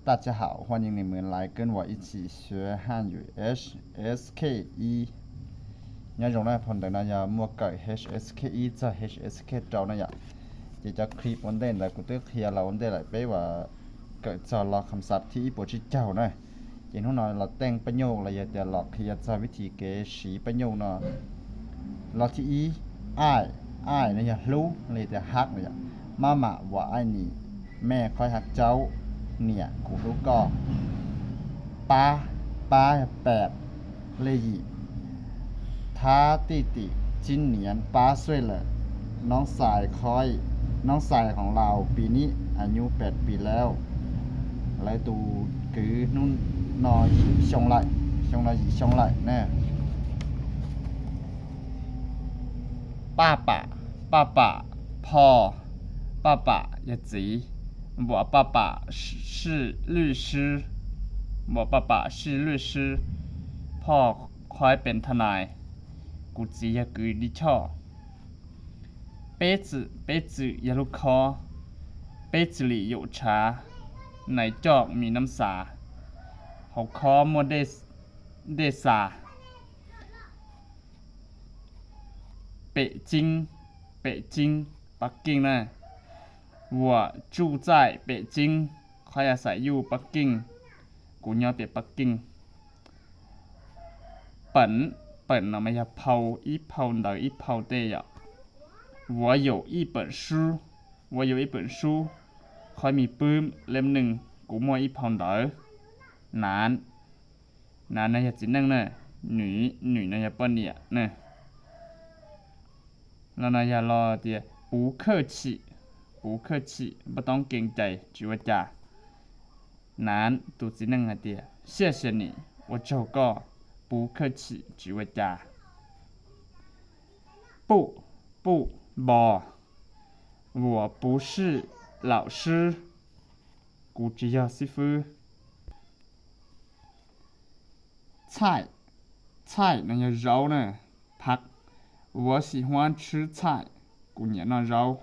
大家好，欢迎你们来跟我一起学汉语 H S K 一。 Nyob zoo na, phau ntawv no yog muaj kawm H S K 一 txog H S K 六 na yom. Ces cov clip ua ntej ntawd kuv twb qhia los ua ntej lawm, peb uas kawm txog los kham xav thib ib puas tsib caug na. Ces hnub no los teej paj nyuj los yog tias los qhia txog vib thib kev siv paj nyuj no. Los thib ib, ai, ai no yog hlub los yog tias hab no yom. Mama, 我爱你. แม่ qhov hav caub. 你 kuv hlub koj. 八, 八 yog pem, lej yim. 他弟弟今年八岁了. Noob xais qhov, noob xais khoom laus pis nib a nyuj pem pis laus. Lawv tus kwv hnub no yim xyoo lawm, xyoo no yim xyoo lawm na. 爸爸, 爸爸, phauj. 爸爸 yog txiv. 我爸爸是律师, 我爸爸是律师, phauj qhov pem thaj nais, kuv txiv yog kwv lis choj. 杯子, 杯子 yog lub khob. 杯子里有茶, nais coj mis noob xas, hauv khob muaj dej xas. 北京, 北京, Pab Keej na. 我住在北京, qhov yog xav yug Pab Keej, kuv nyob pem Pab Keej. 本, 本 no mas yog phau, ib phau ntawv ib phau tej yom. 我有一本书, 我有一本书, qhov mis pwb leb neeg, kuv muaj ib phau ntawv. 男, 男 no yog txiv neej na. 女, 女 no yog poj niam na. Los no yog los tias 不客气, 不客气, npaj toob kees cais, tsis ua cas. 男, tus txiv neej hais tias 谢谢你, ua tsaug koj. 不客气, tsis ua cas. 不, 不, npo. 我不是老师, kuv tsis yog xib fwb. 菜, 菜 no yog zaub na, phaj. 我喜欢吃菜, kuv nyiam noj zaub.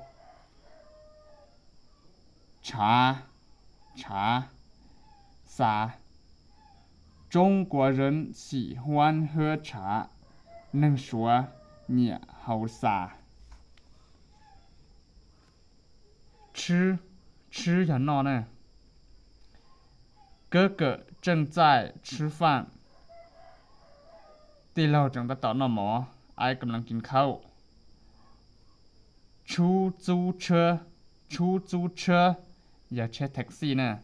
茶, 茶, xas. 中国人喜欢喝茶, neeg Suav nyiam haus xas. 吃, 吃 yog noj na. 哥哥正在吃饭, tij laug tseem tab tom noj mov, 俺 កំពុង กินข้าว. 出租车, 出租车 yog tsheb taxi na.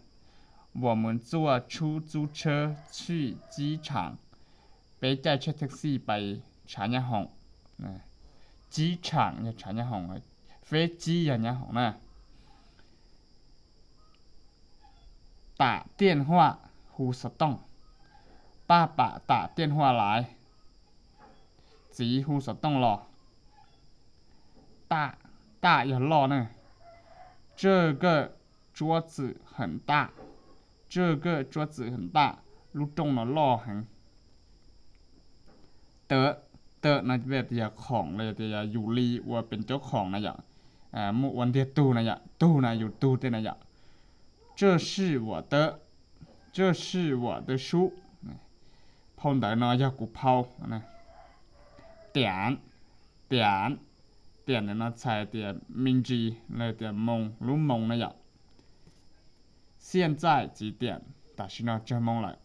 我们坐出租车去机场, peb caij tsheb taxi pais tshav nyab hoom. 机场 yog tshav nyab hoom, 飞机 yog nyab hoom na. 打电话, hu xov tooj. 爸爸打电话来, txiv hu xov tooj los. 大, 大 yog loj na. 这个桌子很大, 这个桌子很大, lub rooj no loj heev. 的, 的 no yog khoom los yog tias yus li ua pem cov khoom na yom. Muaj ua ntiag tug na yom, tug na yus tug tej na yom. 这是我的, 这是我的书, phau ntawv no yog kuv phau. 点, 点, 点 no txhais tias me ntsis los tias moo, lub moo na yom. 现在几点, tam sim no tsawg moo lawm.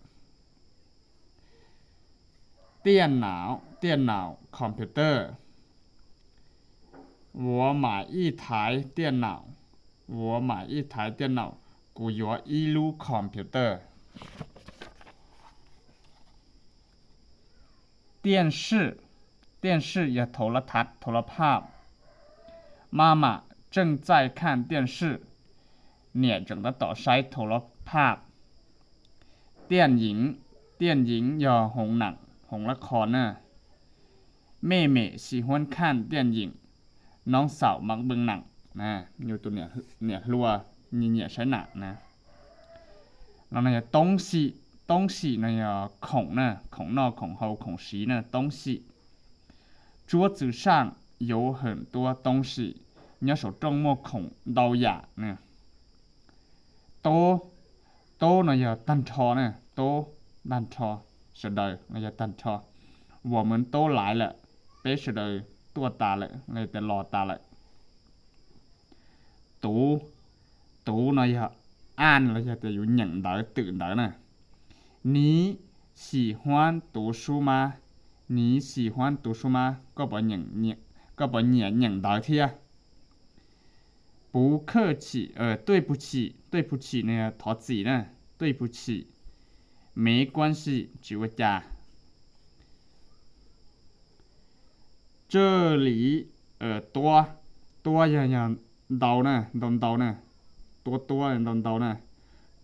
电脑, 电脑, computer. 我买一台电脑, 我买一台电脑, kuv yuav ib lub computer. 电视, 电视 yog thaum lab thav, thaum lab phaj. 妈妈正在看电视, niam tseem tab tom saib thaum lab phaj. 电影, 电影 yog hoov nam, hoov lab qho na. 妹妹喜欢看电影, noob xaum mam npeej nam, yus tus niam hluas nyiam nyiam saib nam na. Los no yog 东西, 东西 no yog khoom na, khoom noj, khoom haus, khoom siv na, 东西. 桌子上有很多东西, nyob saum rooj muaj khoom ntau yam na. 多, 多 no yog tag nrho na, 都, tag nrho, sawv daws no yog tag nrho. 我们都来了, peb sawv daws tuaj tas lawm, los tias los tas lawm. 读, 读 no yog อ่าน los yog tias yus nyeem ntawv twm ntawv na. 你喜欢读书吗? 你喜欢读书吗? Koj puas nyiam nyeem ntawv thiab? 不客气, 对不起, 对不起 no yog thov txim na, 对不起. 没关系, tsis ua cas. 这里, 多, 多 yog, yog ntau na, ntau ntau na, 多多 ntau ntau na.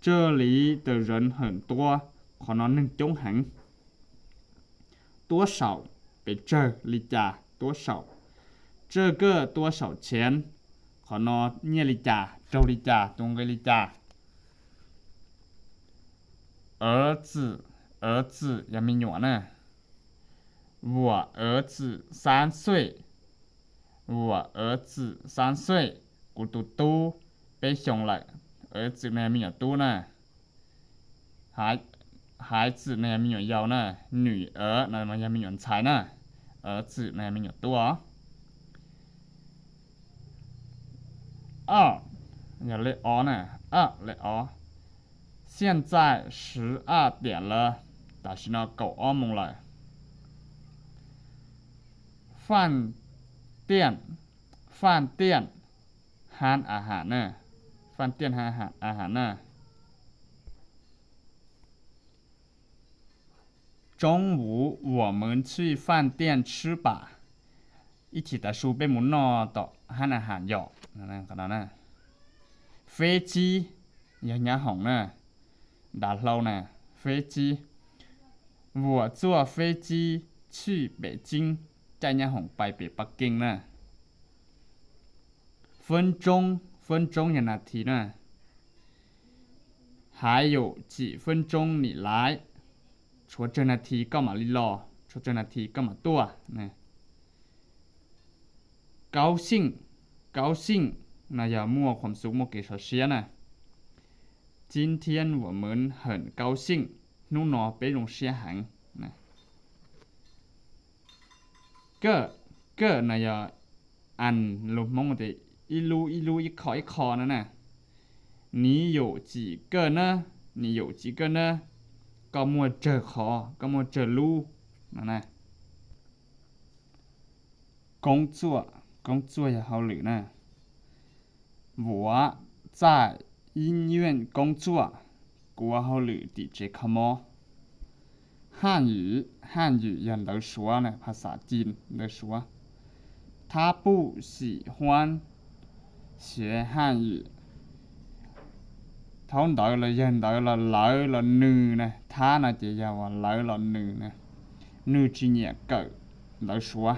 这里的人很多, qhov no neeg coob heev. 多少, pes tsawg, li cas, 多少. 这个多少钱, qhov no nyiaj li cas, raug li cas, tus nqi li cas. 儿子, 儿子 yog me nyuam na. 我儿子三岁, 我儿子三岁, kuv tus tub peb xyoos lawm. 儿子 no yog me nyuam tub na. 孩子 no yog me nyuam yaus na. 女儿 no yog me nyuam ntxhais na. 儿子 no yog me nyuam tub os. 二, yog lej ob na, 二, lej ob. 现在十二点了, tam sim no kaum ob moos lawm. 饭店, 饭店, ร้านอาหาร na, 饭店 ร้านอาหาร na. 中午我们去饭店吃吧, ib chim tav su peb mus noj tom ร้านอาหาร yom. 飞机, yog nyab hoom na, dav hlau na, 飞机. 我坐飞机去北京, caij nyab hoom pais pem Pas Kees na. 分钟, 分钟 yog nas this na. 还有几分钟你来, tshuav tsawg nas this koj mam li los, tshuav tsawg nas this koj mam tuaj. 高兴, 高兴 no yog muaj khuam xum, muaj kev sov siab na. 今天我们很高兴, hnub no peb zoo siab heev. 个, 个 no yog an, lus Hmoob tias ib lub ib lub, ib qho ib qho no na. 你有几个呢? 你有几个呢? Koj muaj tsawg qhov, koj muaj tsawg lub no na. 工作, 工作 yog hauj lwm na. 我在医院工作, kuv ua hauj lwm tim tsev kho mob. 汉语, 汉语 yog ntawv Suav na, phas xas Cin, ntawv Suav. 他不喜欢学汉语. Thaub ntawv los yawg ntawv los lawv los nws na, 他 no ces yog uas lawv los nws na, nws tsis nyiam kawm ntawv Suav.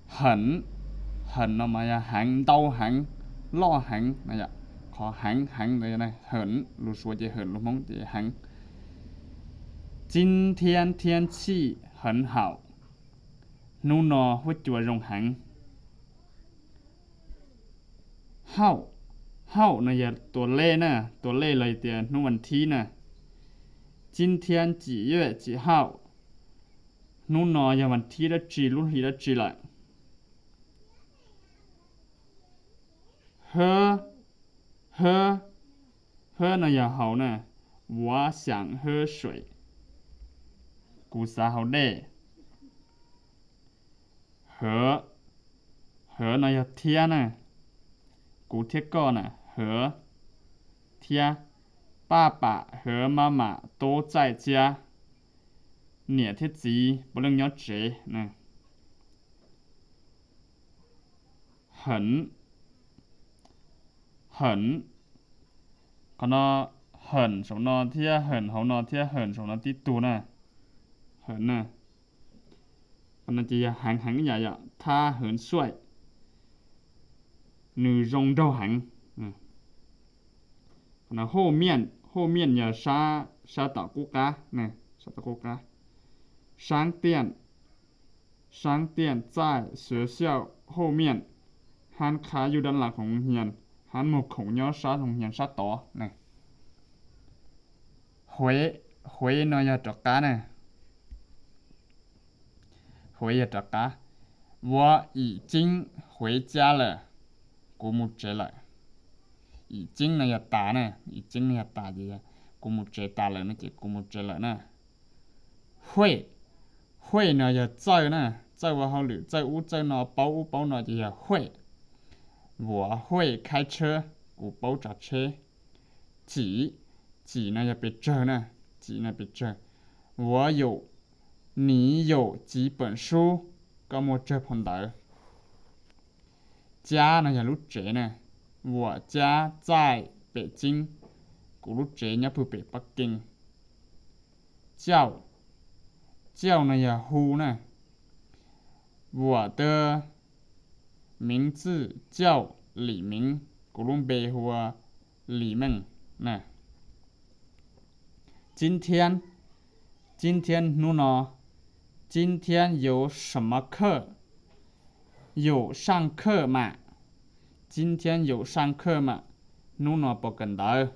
很, 很 no mas yog heev, ntau heev, loj heev, qhov heev heev ntawd. 很, lus Suav ces 很, lus Hmoob ces heev. 今天天气很好, hnub no huab cua zoo heev. 号, 号 no yog tua lej na, tua lej los tias hnub vas thib na. 今天几月几号, hnub no yog vas thib dab tsi, lub hli dab tsi lawm. 喝, 喝, 喝 no yog haus na. 我想喝水, kuv xav haus dej. 和, 和 no yog thiab na, kuv thiab koj na, 和, thiab. 爸爸和妈妈都在家, niam thiab txiv puav leej nyob tsev. 很, 很, qhov no 很 saum no thiab 很 hauv no thiab 很 saum no tib tug na. 很 na, qhov no ces yog heev heev ib yam yom, 他很帅, nws zoo nraug heev. 后面, 后面 yog sab, sab tom qub qab, sab tom qub qab. 商店, 商店在学校后面, hab khab yug dab laug khoom hia, hab muag khoom nyob sab khoom hia sab tod na. 回 no yog rov qab na. 回 yog rov qab. 我已经回家了, kuv mus tsev lawm. 已经 no yog tas na, 已经 no yog tas ces kuv mus tsev tas lawm no ces kuv mus tsev lawm na. 会, 会 no yog txawj na, txawj ua hauj lwm, txawj ub txawj no, paub ub paub no ces yog 会. 我会开车, kuv paub tsav tsheb. 几, 几 no yog pes tsawg na, 几 no pes tsawg. 我有, 你有几本书, koj muaj tsawg phau ntawv. 家 no yog lub tsev na. 我家在北京, kuv lub tsev nyob pw pem Pab Keeg. 叫, 叫 no yog hu na. 我的名字叫李明, kuv lub npe hu ua Lis Meej na. 今天, 今天 hnub no. 今天有什么课? 有上课吗? 今天有上课吗? Hnub no puas kawm ntawv?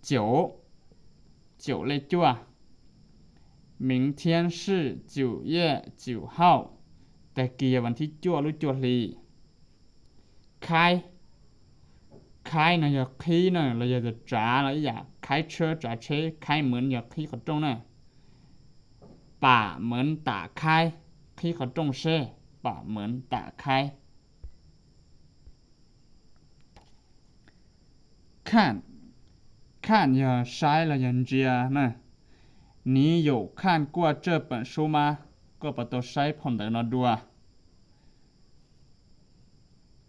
九, 九 lej cuaj. 明天是九月九号, tag kis yog vas thib cuaj lub cuaj hli. 开, 开 no yog qhib na los yog tsav los ib yam, 开车 tsav tsheb, 开门 yog qhib qhov rooj na. 把门打开, qhib qhov rooj seb, 把门打开. 看, 看 yog saib los yog ntsia na. 你有看过这本书吗? Koj puas tau saib phau ntawv no dua?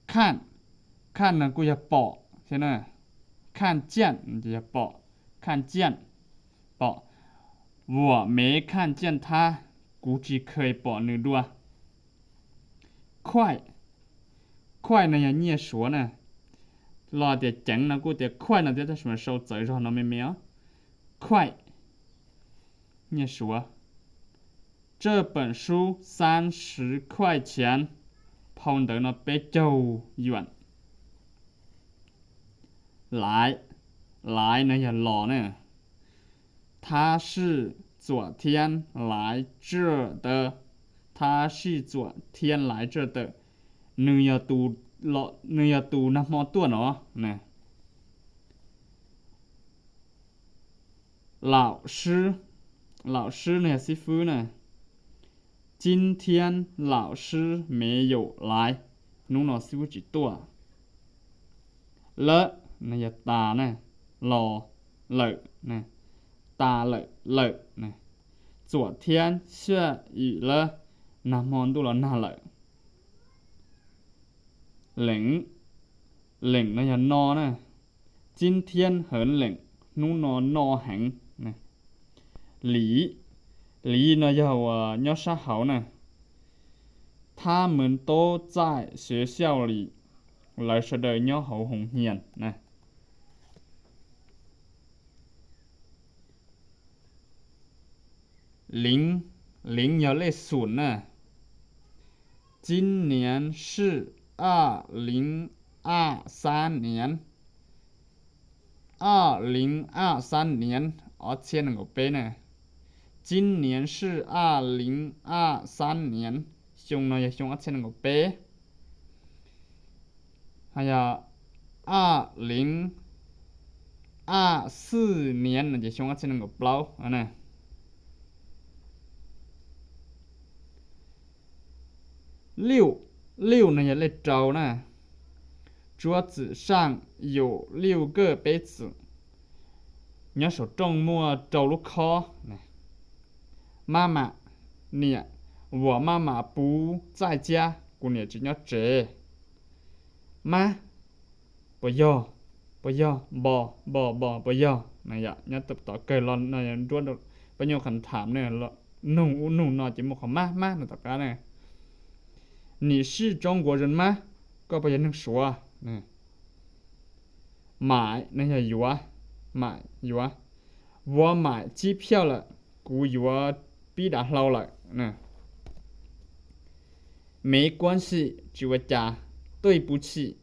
看, 看 no kuj yog pom thiab na. 看见 ces yog pom, 看见, pom. 我没看见他, kuv tsis kheev pom nws dua. 快, 快 no yog nyiaj suav na. Los tias ceev no kuj tias 快 no thiab tab sis mas sau txawv zog no me me os. 快, nyiaj suav. 这本书三十块钱, phau ntawv no peb caug yuam. 来, 来 no yog los na. 他是昨天来这的, 他是昨天来这的, nws yog tus, nws yog tus nag hmo tuaj no na. 老师, 老师 no yog xib fwb na. 今天老师没有来, hnub no xib fwb tsis tuaj. 了 no yog tas na, los, lawm, tas lawm, lawm. 昨天下雨了, nag hmo ntuj los nag lawm. 冷, 冷 no yog no na. 今天很冷, hnub no no heev. 梨, 梨 no yog uas nyob sab hauv na. 他们都在学校里, lawv sawv daws nyob hauv hoos hias na. 零, 零 yog lej xum na. 今年是二零二三年, 二零二三年, ob txhiab nees nkaum peb na. 今年是二零二三年, xyoo no yog xyoo ob txhiab nees nkaum peb. Yog 二零二四年 no ces xyoo ob txhiab nees nkaum plaub. 六, 六 no yog lej rau na. 桌子上有六个杯子, nyob saum rooj muaj rau lub khob. 妈妈, niam, 我妈妈不在家, kuv niam tsis nyob tsev. Mab, puas yog, puas yog, npo, npo, npo, puas yog. Nyob tom kawg los no nruab pab nyuj qhov tham ne, nug ub nug no ces muaj qhov mab mab no tom qab ne. 你是中国人吗? Koj puas yog neeg Suav? Maiv no yog yuav, maiv yuav. 我买机票了, kuv yuav pib dav hlau lawm. 没关系, tsis ua cas. 对不起,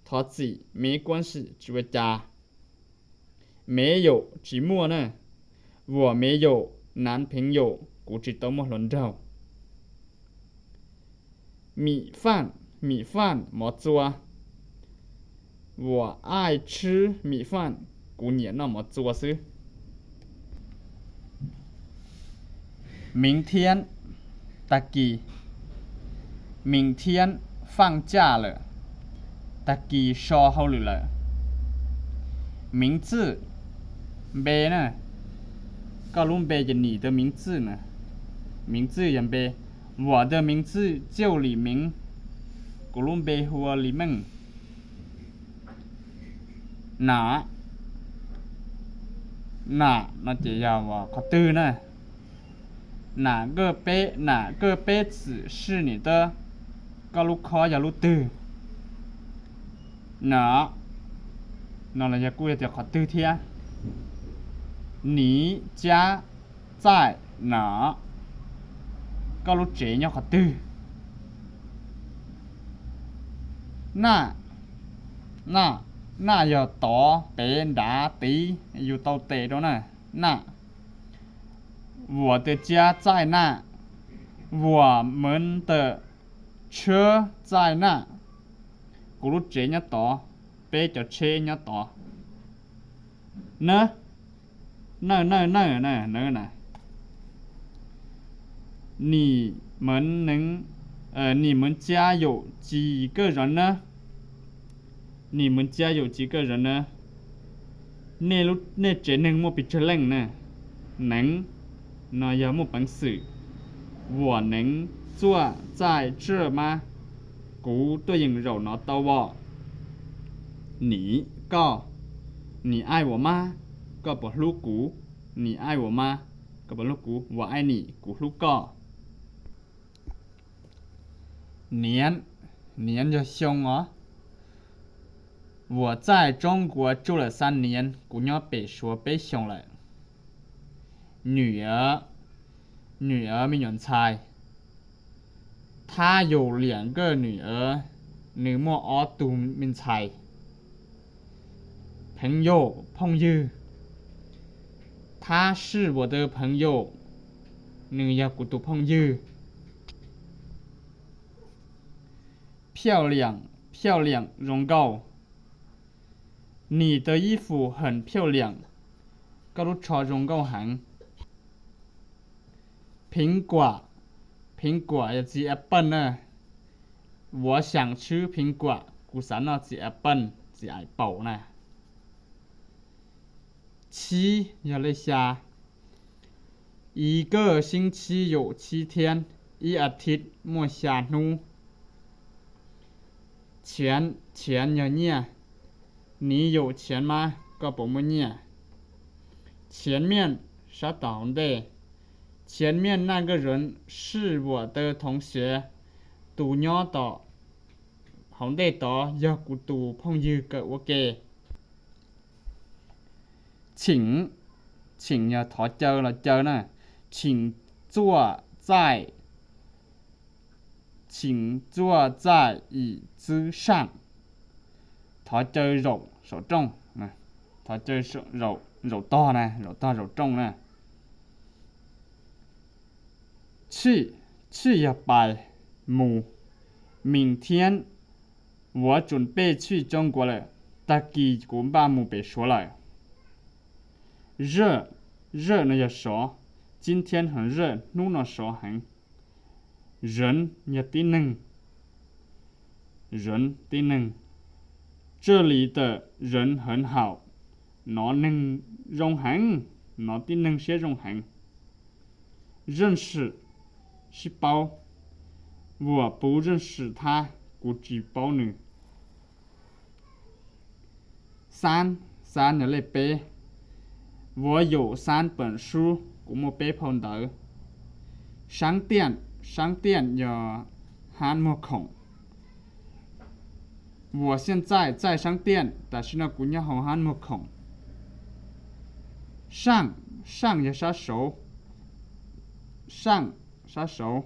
thov txim. 没关系, tsis ua cas. 没有 tsis muaj na. 我没有男朋友 kuv tsis tau muaj hluas nraug. 米饭 米饭 mov txua. 我爱吃米饭 kuv nyiam noj mov txua xwb. 明天 tag kis. 明天放假了 tag kis so hauj lwm lawm. 名字 npe na. Koj lub npe ces 你的名字 na. 名字 yog npe. 我的名字叫李明 kuv lub npe hu ua Lis Meej. 哪儿 哪儿 no ces yog qhov twg na. 哪个杯子是你的 koj lub khob yog lub twg. 哪儿 no los yog kuj yog tias qhov twg thiab. 你家在哪儿 koj lub tsev nyob qhov twg. 那儿 那儿 yog tod, pem, nrad, tid, yus tau tes rau na. 那儿 我的家在那儿. 我们的车在那儿. Kuv lub tsev nyob tod, peb cov tsheb nyob tod. 呢 那儿 那儿 那儿 那儿 呢 你们家有几个人呢? 你们家有几个人呢? Nej tsev neeg muaj pes tsawg leej na? 能 no yog muaj peev xwm. 我能坐在这吗? Kuv tuaj yeem zaum no tau os. 你 koj. 你爱我吗? Koj puas hlub kuv? 你爱我吗? Koj puas hlub kuv? 我爱你, kuv hlub koj. 年, 年 yog xyoo os. 我在中国住了三年, kuv nyob pem Suav peb xyoos lawm. 女儿, 女儿 me nyuam ntxhais. 她有两个女儿, nws muaj ob tug me ntxhais. 朋友 phooj ywg. 她是我的朋友, nws yog kuv tus phooj ywg. 漂亮, 漂亮 zoo nkauj. 你的衣服很漂亮, koj lub tsho zoo nkauj heev. 苹果, 苹果 yog txiv apple na. 我想吃苹果, kuv xav noj txiv apple, txiv apple na. 七 yog lej xya. 一个星期有七天, ib a thiv muaj xya hnub. 钱, 钱 yog nyiaj. 你有钱吗? Koj puas muaj nyiaj? 前面, sab tom hauv ntej. 前面那个人是我的同学, tus nyob tom hauv ntej tod yog kuv tus phooj ywg kawm ua ke. 请, 请 yog thov caw los caw na. 请坐在, 请坐在椅子上. Thov caw zaum saum rooj, thov caw zaum tog na, zaum tog zaum rooj na. 去, 去 yog pais, mus. 明天我准备去中国了, tag kis kuv npaj mus pem Suav lawm. 热, 热 no yog sov. 今天很热, hnub no sov heev. 人 yog tib neeg, 人 tib neeg. 这里的人很好, nov neeg zoo heev, nov tib neeg siab zoo heev. 认识, sib paub. 我不认识他, kuv tsis paub nws. 三, 三 yog lej peb. 我有三本书, kuv muaj peb phau ntawv. 商店, 商店 yog hab muag khoom. 我现在在商店, tam sim no kuv nyob hauv hab muag khoom. 上, 上 yog sab saud, 上, sab saud.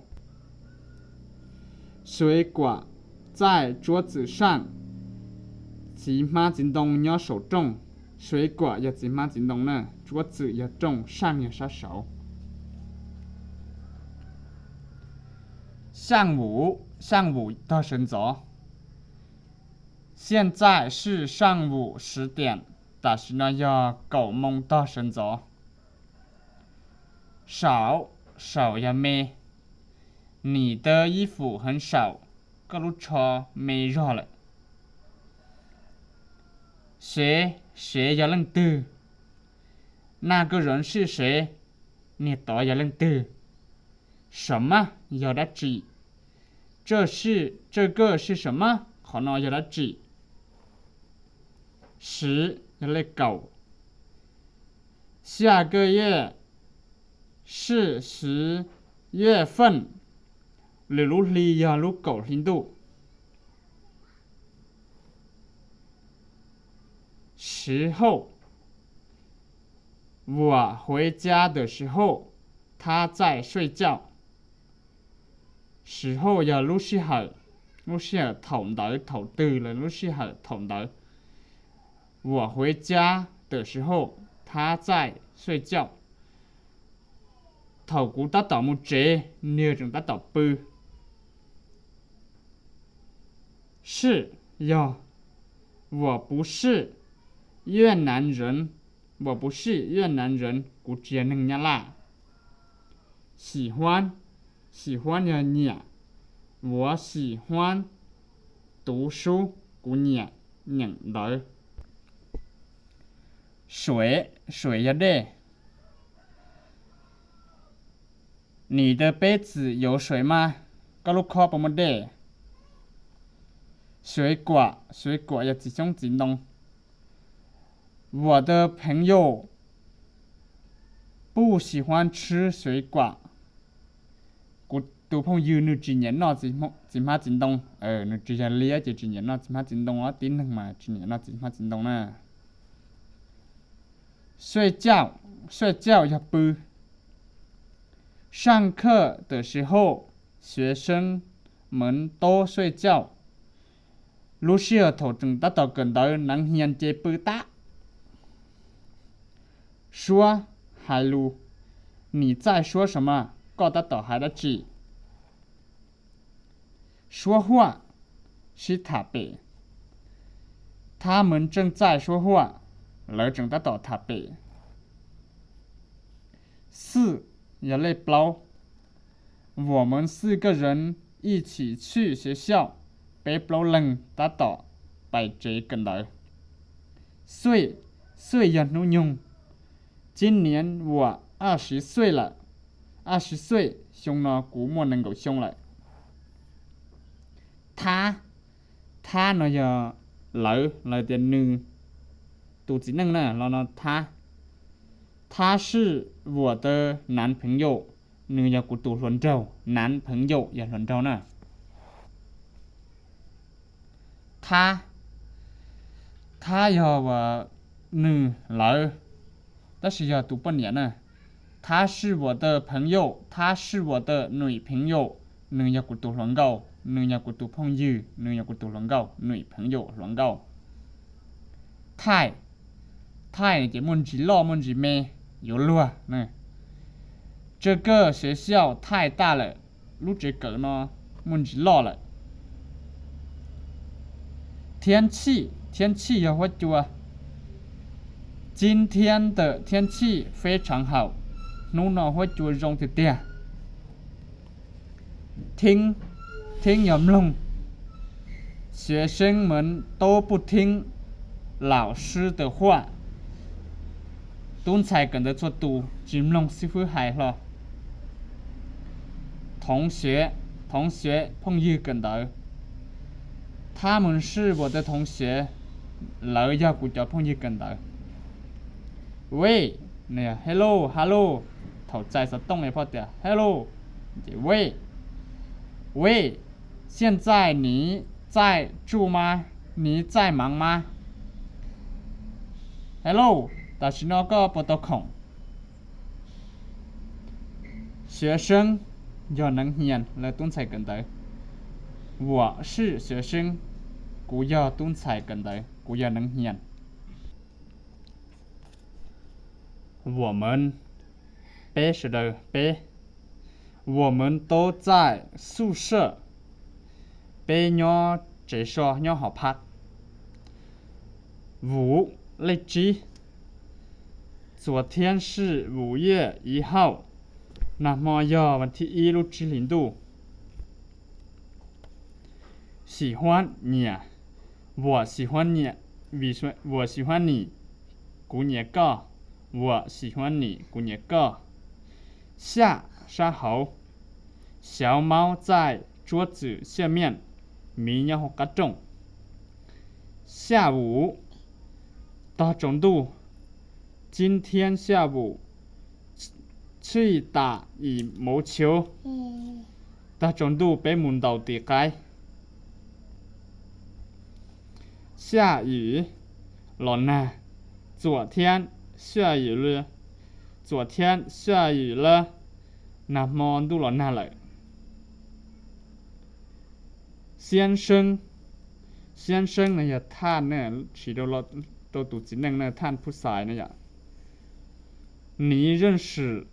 水果在桌子上, txiv hmab txiv ntoo nyob saum rooj. 水果 yog txiv hmab txiv ntoo na, 桌子 yog rooj, 上 yog sab saud. 上午, 上午 tog sawv ntxov. 现在是上午十点, tam sim no yog kaum moo tog sawv ntxov. 少, 少 yog me. 你的衣服很少, koj lub tsho me zog lawm. 谁, 谁 yog leej twg. 那个人是谁, niag tod yog leej twg. 什么 yog dab tsi. 这是, 这个是什么, qhov no yog dab tsi. 十 yog lej kaum. 下个月是十月份, lwm lub hli yog lub kaum hli ntuj. 时候, 我回家的时候, 他在睡觉. 时候 yog lub sij hawm, lub sij hawm thaum ntawd, thaum twg los lub sij hawm thaum ntawd. 我回家的时候, 他在睡觉. Thaum kuv tab tom mus tsev, niag tseem tab tom pw. 是 yog, 我不是越南人, 我不是越南人, kuv tsis yog neeg Nyab Laj. 喜欢, 喜欢 yog nyiam, 我喜欢读书, kuv nyiam nyeem ntawv. 水, 水 yog dej. 你的杯子有水吗, koj lub khob puas muaj dej. 水果, 水果 yog txiv xyoob txiv ntoo. 我的朋友不喜欢吃水果, kuv tus phooj ywg nws tsis nyiam noj txiv hmab txiv ntoo, nws tsis yog liab ces tsis nyiam noj txiv hmab txiv ntoo, tib neeg mas tsis nyiam noj txiv hmab txiv ntoo na. 睡觉, 睡觉 yog pw. 上课的时候, 学生们都睡觉. Lub sij hawm thaum tseem tab tom kawm ntawv, neev hias ces pw tag. 说, hais lus. 你在说什么, koj tab tom hais dab tsi. 说话, sib tham pem. 他们正在说话, lawv tseem tab tom tham pem. 四 yog lej plaub. 我们四个人一起去学校, peb plaub leeg tab tom pais tsev kawm ntawv. 岁, 岁 yog hnub nyoog. 今年我二十岁了, 二十岁, xyoo no kuv muaj nees nkaum xyoo lawm. 他, 他 no yog lawv, lawv tias nws, tus txiv neej na, los no 他. 他是我的男朋友, nws yog kuv tus hluas nraug, 男朋友 yog hluas nraug na. 他, 他 yog nws, lawv, tab sis yog tus poj niam na. 她是我的朋友, 她是我的女朋友, nws yog kuv tus hluas nkauj, nws yog kuv tus phooj ywg, nws yog kuv tus hluas nkauj, 女朋友 hluas nkauj. 太, 太 ces muaj ntsis loj muaj ntsis me, yuav luag. 这个学校太大了, lub tsev kawm no muaj ntsis loj lawm. 天气, 天气 yog huab cua. 今天的天气非常好, hnub no huab cua zoo tiag tiag. 听, 听 yog mloog. 学生们都不听老师的话, tub ntxhais kawm ntawv txhua tus tsis mloog xib fwb hais hlo. 同学, 同学 phooj ywg kawm ntawv. 他们是我的同学, lawv yog kuv cov phooj ywg kawm ntawv. 喂, hello, hello, thaum txais xov tooj es phoj tias hello. 喂, 喂, 现在你在住吗? 你在忙吗? Hello, tam sim no koj puas tau khoom? 学生 yog neev hias, lawv tub ntxhais kawm ntawv. 我是学生, kuv yog tub ntxhais kawm ntawv, kuv yog neev hias. 我们, peb sawv daws, peb. 我们都在宿舍, peb nyob tsev so, nyob hoo phaj. 五, leej tsib. 昨天是五月一号, nag hmo yog vas thib ib lub tsib hlis ntuj. 喜欢, nyiam. 我喜欢你, 我喜欢你, kuv nyiam koj. 我喜欢你, kuv nyiam koj. 下, sab hauv. 小猫在桌子下面, miv nyob hauv qab rooj. 下午, tog tsaus ntuj. 今天下午去打羽毛球, tog tsaus ntuj peb mus ntaus tis qaib. 下雨, los nag. 昨天下雨了, 昨天下雨了, nag hmo ntuj los nag lawm. 先生, 先生 no yog thaj, siv rau tus txiv neej na, thaj phub xais na yom. 你认识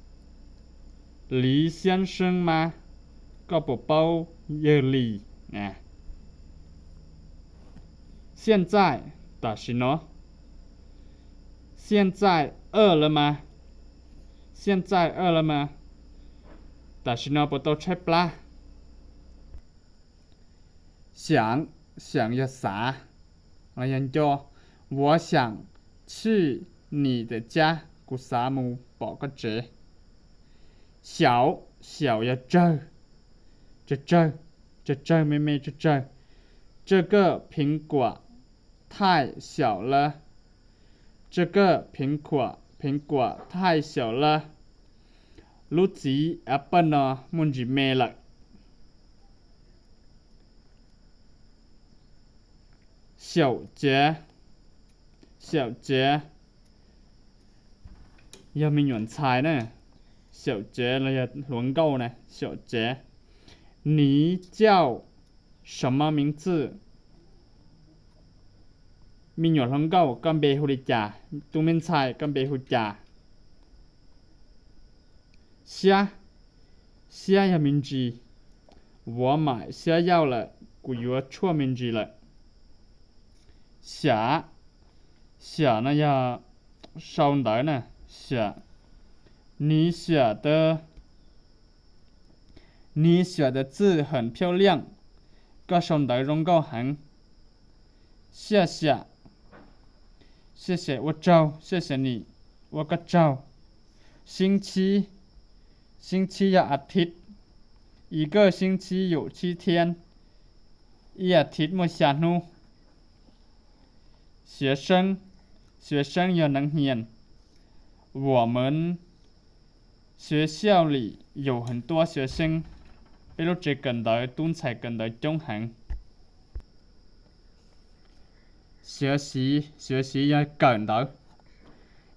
李先生吗? Koj puas paub yawg Lis? 现在, tam sim no. 现在饿了吗? 现在饿了吗? Tam sim no puas tau tshaib plab? 想, 想 yog xav, los yog nco. 我想去你的家, kuv xav mus pom koj tsev. 小, 小 yog tsawg, tsawg, tsawg, tsawg me me, tsawg tsawg. 这个苹果太小了, 这个苹果, 苹果太小了, lub txiv apple no muaj ntsis me lawm. 小杰, 小杰 yog me nyuam ntxhais na. 小杰 los yog hluas nkauj na, 小杰. 你叫什么名字? Me nyuam hluas nkauj, koj npe hu li cas? Tus me ntxhais, koj npe hu cas? 虾, 虾 yog me ntsis. 我买虾药了, kuv yuav tshuaj me ntsis lawm. 写, 写 no yog sau ntawv na, 写. 你写的, 你写的字很漂亮, koj sau ntawv zoo nkauj heev. 谢谢, 谢谢 ua tsaug, 谢谢你 ua koj tsaug. 星期, 星期 yog as thiv. 一个星期有七天, ib as thiv muaj xya hnub. 学生, 学生 yog neeg hnyia. 我们学校里有很多学生, peb lub tsev kawm ntawv tub ntxhais kawm ntawv coob heev. 学习, 学习 yog kawm ntawv.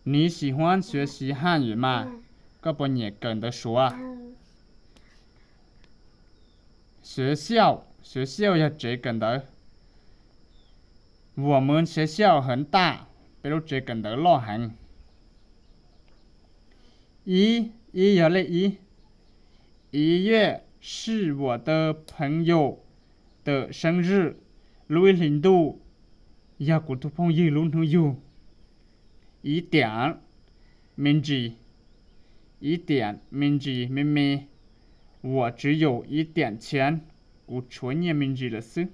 你喜欢学习汉语吗? Koj puas nyiam kawm ntawv Suav? 学校, 学校 yog tsev kawm ntawv. 我们学校很大, peb lub tsev kawm ntawv loj heev. Ib, ib yog lej ib. 一月是我的朋友的生日, lub ib hlis ntuj yog kuv tus phooj ywg lub hnub yug. 一点, me ntsis. 一点, me ntsis, me me. 我只有一点钱, kuv tshuav nyiaj me ntsis lawm xwb.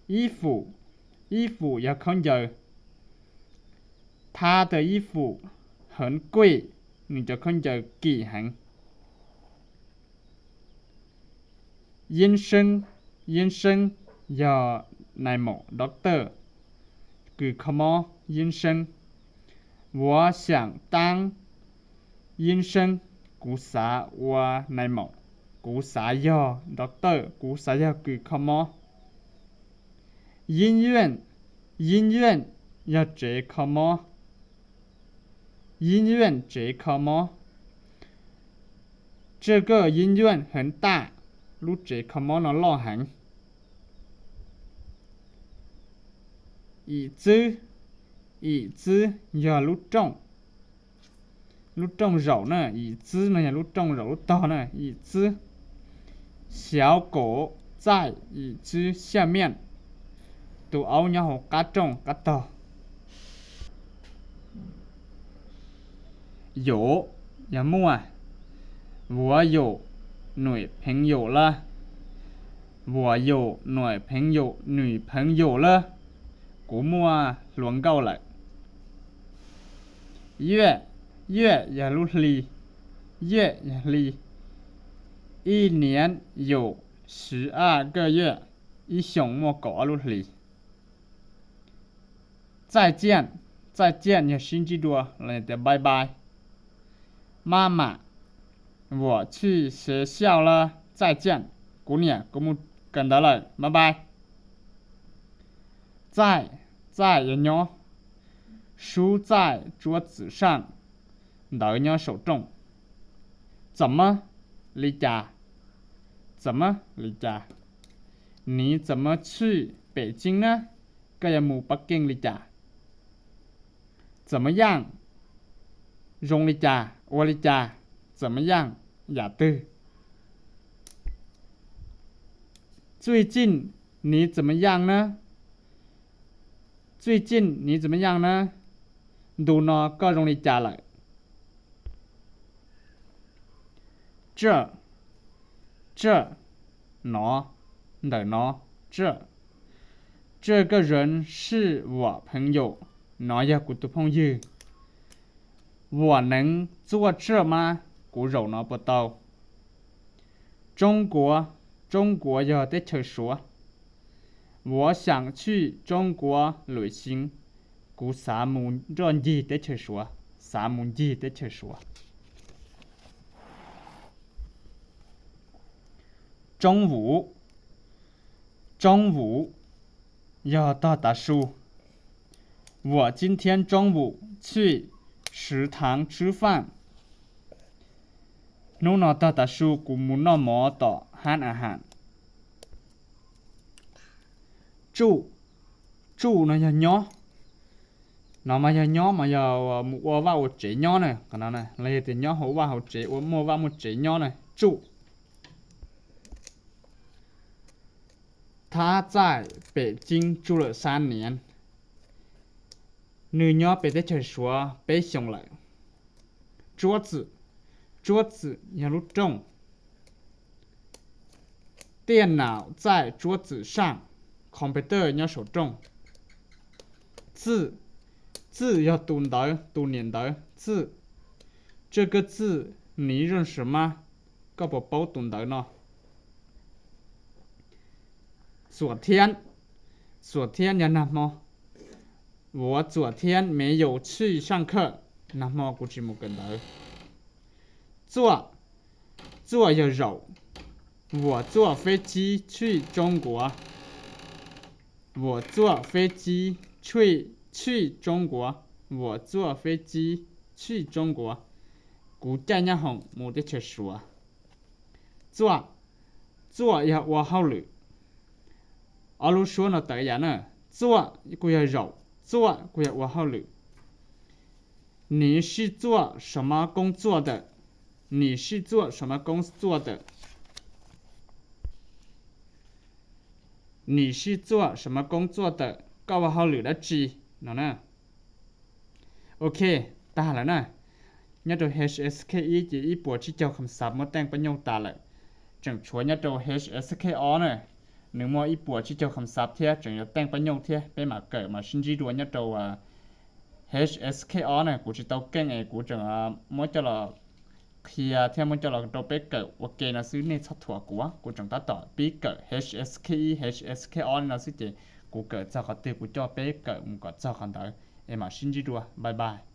衣服, 衣服 yog khaub ncaws. 他的衣服很贵, nws cov khaub ncaws kim heev. 医生, 医生 yog nais maum, doctor, kws kho mob, 医生. 我想当医生, kuv xav ua nais maum, kuv xav yog doctor, kuv xav yog kws kho mob. 医院, 医院 yog tsev kho mob. 医院 tsev kho mob. 这个医院很大, lub tsev kho mob no loj heev. 椅子,椅子 yog lub rooj, lub rooj zaum na, 椅子 no yog lub rooj zaum lub tog na, 椅子. 小狗在椅子下面, tus aub nyob hauv qab rooj qab tog. 有 yog muaj, 我有女朋友了, 我有女朋友, 女朋友了, kuv muaj hluas nkauj lawm. 月, 月 yog lub hli, 月 yog hli. 一年有十二个月, ib xyoos muaj kaum ob lub hlis. 再见, 再见 yog sib ntsib dua los yog tias bye bye. 妈妈, 我去学校了, 再见, kuv niam, kuv mus kawm ntawv lawm, bye bye. 在, 在 yog nyob. 书在桌子上, ntawv nyob saum rooj. 怎么, li cas? 怎么, li cas? 你怎么去北京呢? Koj yuav mus Pab Keej li cas? 怎么样, zoo li cas, ua li cas? 怎么样, yam twg? 最近你怎么样呢? 最近你怎么样呢? Ntu no koj zoo li cas lawm? 这, 这, no, ntawm no, 这. 这个人是我朋友, no yog kuv tus phooj ywg. 我能坐这吗? Kuv zaum no puas tau? 中国, 中国 yog teb chaws Suav. 我想去中国旅行, kuv xav mus nroj ncig teb chaws Suav, xav mus ncig teb chaws Suav. 中午, 中午 yog tog tav su. 我今天中午去食堂吃饭, hnub no tog tav su kuv mus noj mov tom hab a has. 住, 住 no yog nyob, no mas yog nyob mas yog mus ua vaj ua tsev nyob na, qhov no los yog tias nyob hauv vaj hauv tsev, ua muaj vaj muaj tsev nyob na, 住. 他在北京住了三年, nws nyob pem teb chaws Suav peb xyoos lawm. 桌子, 桌子 yog lub rooj. 电脑在桌子上, computer nyob saum rooj. 字, 字 yog tus ntawv, tus niam ntawv, 字. 这个字你认识吗? Koj puas paub tus ntawv no? 昨天, 昨天 yog nag hmo. 我昨天没有去上课, nag hmo kuv tsis mus kawm ntawv. 坐, 坐 yog zaum. 我坐飞机去中国, 我坐飞机去, 去中国, 我坐飞机去中国, kuv caij nyab hoom mus teb chaws Suav. 坐, 坐 yog ua hauj lwm. Ob lub suab no tawm yam na, 坐 kuj yog zaum, 坐 kuj yog ua hauj lwm. 你是做什么工作的? 你是做什么工作的? 你是做什么工作的? Koj ua hauj lwm dab tsi? No na. Ok, tag lawm na. Nyob rau H S K ib ces ib puas tsib caug kham xav muab teej pab nyuj tas lawm. Tseem tshuav nyob rau H S K ob na, nws muaj ib puas tsib caug kham xav thiab tseem yuav teej pab nyuj thiab. Peb mam kawm mam sib ntsib dua nyob rau H S K ob na. Kuv tsis tau keej es kuv tseem muab coj los qhia thiab muab coj los rau peb kawm ua ke no xwb, nej txhob thuam kuv, kuv tseem tab tom pib kawm H S K ib H S K ob li no xwb ces kuv kawm txog qhov twg kuv coj peb kawm mus kom txog qhov ntawd. Es mam sib ntsib dua, bye bye.